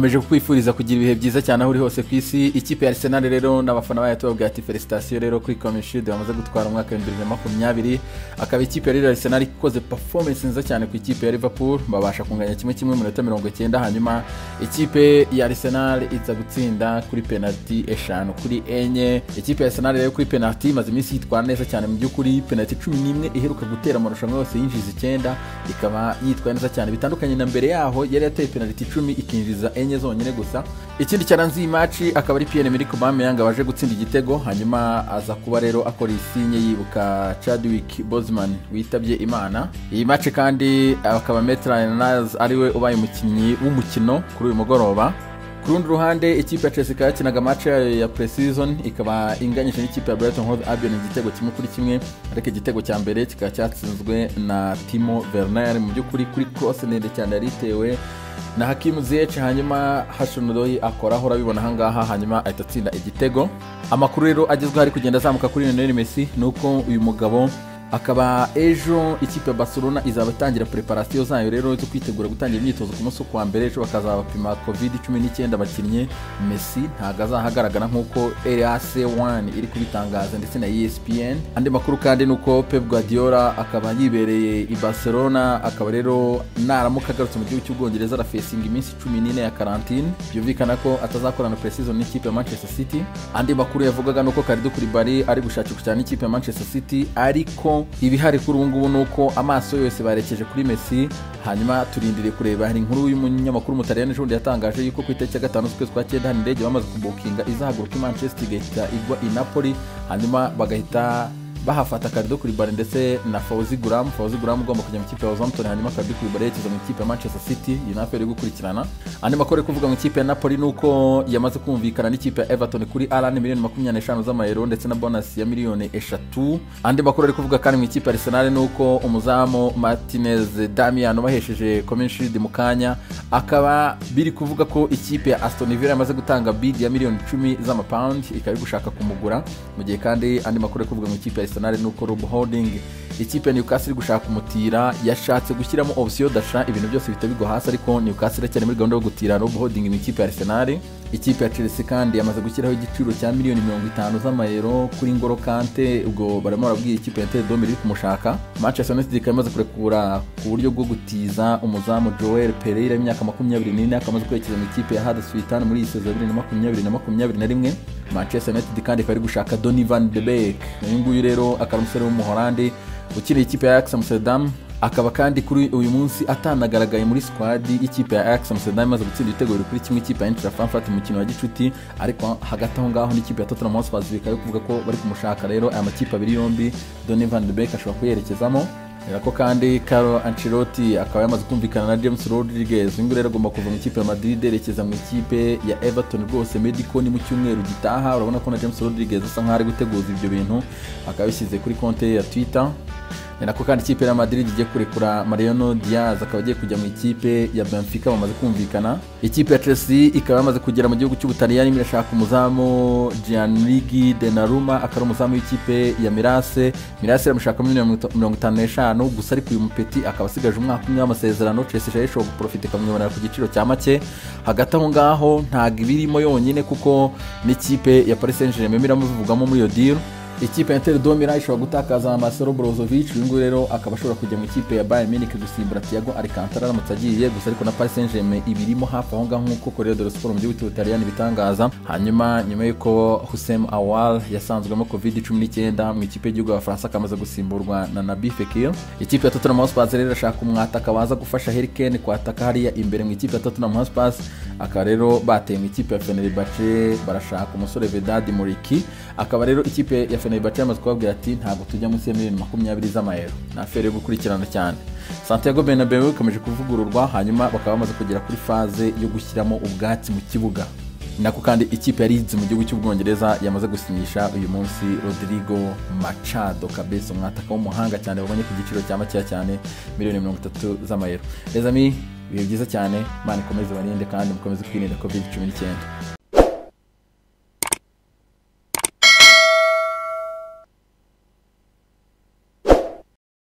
Nkomeje kukwifuriza kugira ibihe byiza cyane aho uri hose ku isi. Ikipe ya Arsenal rero n'abafana bayo tubabwira ati félicitations rero kuri Community Shield bamaze gutwara umwaka wa 2020. Akaba ikipe ya Arsenal ikoze performance nziza cyane ku ikipe ya Liverpool, babasha kunganya 1-1 mu minota 90, hanyuma ikipe ya Arsenal iza gutsinda kuri penalty 5-4. Ikipe ya Arsenal rero kuri penalty imaze iminsi yitwara neza cyane mu by'ukuri, penalty 11 iheruka gutera amarushanwa yose yinjiza 9, ikaba yitwaye neza cyane bitandukanye na mbere yaho yari yateye penalty 10 ikinjiza 4 zonyine gusa. Ikindi cyaranze iyi match akaba ari Pierre-Emerick Aubameyang waje gutsinda igitego, hanyuma aza kuba rero akora isinye yibuka Chadwick Boseman witabye Imana. Iyi match kandi akaba Maitland Niles ariwe ubaye umukinnyi w'umukino kuri uyu mugoroba. Ku rundi ruhande ikipe ya Chelsea yakinaga match yayo ya pre-season ikaba inganyije n'ikipe ya Brighton Hove Albion igitego 1-1, ariko igitego cya mbere kikaba cyatsinzwe na Timo Werner mu by'ukuri kuri cross ndende cyane yari itewe na Hakim Ziyech, hanyuma Hudson-Odoi akoraho urabibona ahangaha, hanyuma ahita atsinda igitego. Amakuru rero agezweho ari kugenda azamuka kuri Lionel Messi nuko uyu mugabo akaba ejo ikipe ya Barcelona izaba itangira preparation zayo rero zo kwitegura gutangira imyitozo ku munsi wo kuwa mbere, ejo bakazabapima COVID-19 abakinnyi. Messi ntago azahagaragara nk'uko RAC1 iri kubitangaza ndetse na ESPN. Andi makuru kandi nuko Pep Guardiola akaba yibereye i Barcelona, akaba rero naramuka agarutse mu gihugu cy'Ubwongereza arafacinga iminsi 14 ya quarantine, byumvikana ko atazakorana pre-season n'ikipe ya Manchester City. Andi makuru yavugaga nuko Kalidou Koulibaly ari gushakirwa cyane n'ikipe ya Manchester City, ariko ibihari kuri ubu ngubu nuko amaso yose barekeje kuri Messi, hanyuma turindiriye kureba. Hari inkuru y'umunyamakuru Mutaliyani ejo bundi yatangaje yuko ku itariki ya 5 z'ukwezi kwa 9 hari indege bamaze kubukinga izahaguruka i Manchester igahita igwa i Napoli, hanyuma bagahita bahafata Kalidou Koulibaly ndetse na Fawzi Ghoulam. Fawzi Ghoulam ugomba kujya mu ikipe ya Southampton, hanyuma Kalidou Koulibaly yerekeza mu ikipe ya Manchester City. Iyi nayo iri gukurikirana. Andi makuru ari kuvuga mu ikipe ya Napoli nuko yamaze kumvikana n'ikipe ya Everton kuri Alan miliyoni 25 z'amayero ndetse na bonus ya miliyoni 3. Andi makuru ari kuvuga kandi mu ikipe ya Arsenal nuko umuzamu Martinez Damian ubahesheje Community Shield mu kanya, akaba biri kuvuga ko ikipe ya Aston Villa yamaze gutanga bid ya miliyoni 10 z'amapawundi ikaba iri gushaka kumugura. Mu gihe kandi andi makuru ari kuvuga mu ikipe ya Arsenal nuko Rob Holding ikipe ya Newcastle iri gushaka kumutira, yashatse gushyiramo option d'achat ibintu byose bihita bigwa hasi, ariko Newcastle iracyari muri gahunda yo gutira Rob Holding mu ikipe ya Arsenal. Ikipe ya Chelsea kandi yamaze gushyiraho igiciro cya miliyoni 50 z'amayero kuri N'Golo Kante, ubwo barimo barabwira ikipe ya Inter de Milan iri kumushaka. Manchester United ikaba imaze kurekura ku buryo bwo gutiza umuzamu Joel Pereira w'imyaka 24, akaba amaze kwerekeza mu ikipe ya Huddersfield Town muri iyi saison ya 2020 na 2021. Manchester United kandi ikaba iri gushaka Donny van de Beek, uyu nguyu rero akaba umusore w'umuholandi ukinira ikipe ya Ajax Amsterdam, akaba kandi kuri uyu munsi atanagaragaye muri squad y'ikipe ya Ajax Amsterdam imaze gutsinda ibitego 2-1 ikipe ya Eintracht Frankfurt mu mukino wa gicuti. Ariko hagati aho ngaho n'ikipe ya Tottenham Hotspur bikaba kuvuga ko bari kumushaka. Rero aya makipe abiri yombi Donny van de Beek ashobora kuyerekezamo. Ko kandi Carlo Ancelotti akaba yamaze kumvikana na James Rodriguez, uyu nguyu rero agomba kuva mu ikipe ya Madrid yerekeza mu ikipe ya Everton rwose medical ni mu cyumweru gitaha. Urabona ko na James Rodriguez asa nkaho ari guteguza ibyo bintu, akaba yabishyize kuri konti ya Twitter. Ni nako kandi ikipe ya Madrid igiye kurekura Mariano Diaz, akaba agiye kujya mu ikipe ya Benfica, bamaze kumvikana. Ikipe ya Chelsea ikaba yamaze kugera mu gihugu cy'Ubutaliyani irashaka umuzamu Gianluigi Donnarumma, akaba ari umuzamu w'ikipe ya Milan. Milan iramushaka miliyoni 55 gusa, ariko uyu mupeti akaba asigaje umwaka umwe w'amasezerano. Chelsea ishobora guprofita ikamwibonera ku giciro cya make. Hagati aho ngaho ntabwo ibirimo yonyine, kuko n'ikipe ya Paris Saint-Germain iramuvugamo muri iyo deal. Ikipe ya Inter de Milan ishobora gutakaza Marcelo Brozovic, uyu nguyu rero akaba ashobora kujya mu ikipe ya Bayern Munich gusimbura Thiago Alcantara aramutse agiye gusa, ariko na Paris Saint-Germain ibirimo hafi aho ngaho nk'uko Corriere dello Sport mu gihugu cy'Ubutaliyani bitangaza. Hanyuma nyuma y'uko Houssem Aouar yasanzwemo COVID-19 mu ikipe y'igihugu y'Abafaransa, akamaze gusimburwa na Nabi Fekir. Ikipe ya Tottenham Hotspur rero irashaka umwataka waza gufasha Harry Kane kwataka hariya imbere mu ikipe ya Tottenham Hotspur, akaba rero bateye mu ikipe ya Fenerbahce barashaka umusore Vedad Muriqi, akaba rero ikipe ya Fenerbahce yamaze kubabwira ati ntabwo tujya munsi ya miliyoni 20 z'amayero. Ni affaire yo gukurikirana cyane. Santiago Bernabeu ikomeje kuvugururwa, hanyuma bakaba bamaze kugera kuri phase yo gushyiramo ubwatsi mu kibuga. Nako kandi ikipe ya Leeds mu gihugu cy'Ubwongereza yamaze gusinyisha uyu munsi Rodrigo Machado Cabeza, umwataka w'umuhanga cyane babonye ku giciro cya makeya cyane, miliyoni 30 z'amayero. Les amis, ibihe byiza cyane, Imana ikomeze barinde kandi mukomeze kwirinda COVID-19.